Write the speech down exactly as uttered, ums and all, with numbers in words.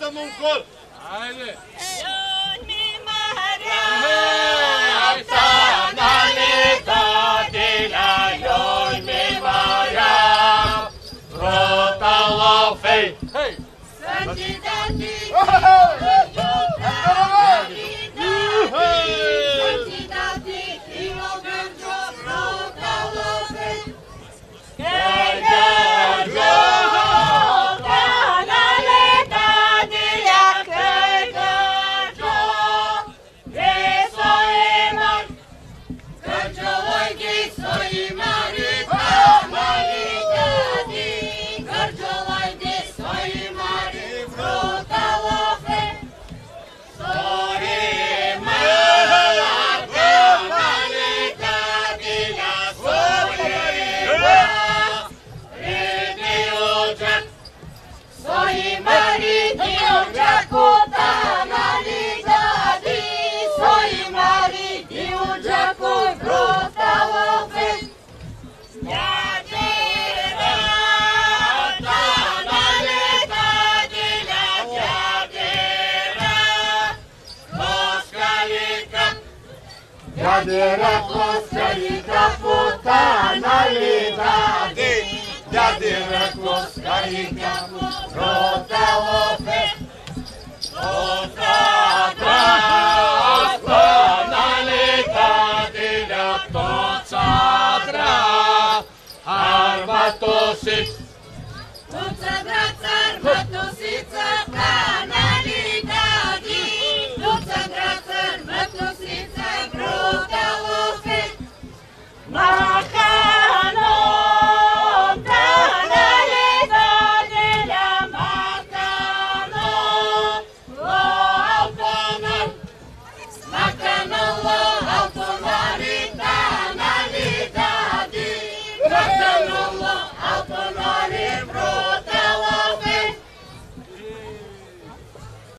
Ajde. Joj mi Marija, ta na lita dilja, joj mi Marija, frota lofej. Hej. Djadera koska i kaputa na lita di, djadera koska i kaputa, frota lofej. Frota, frota na lita dilja, frota, armatosi.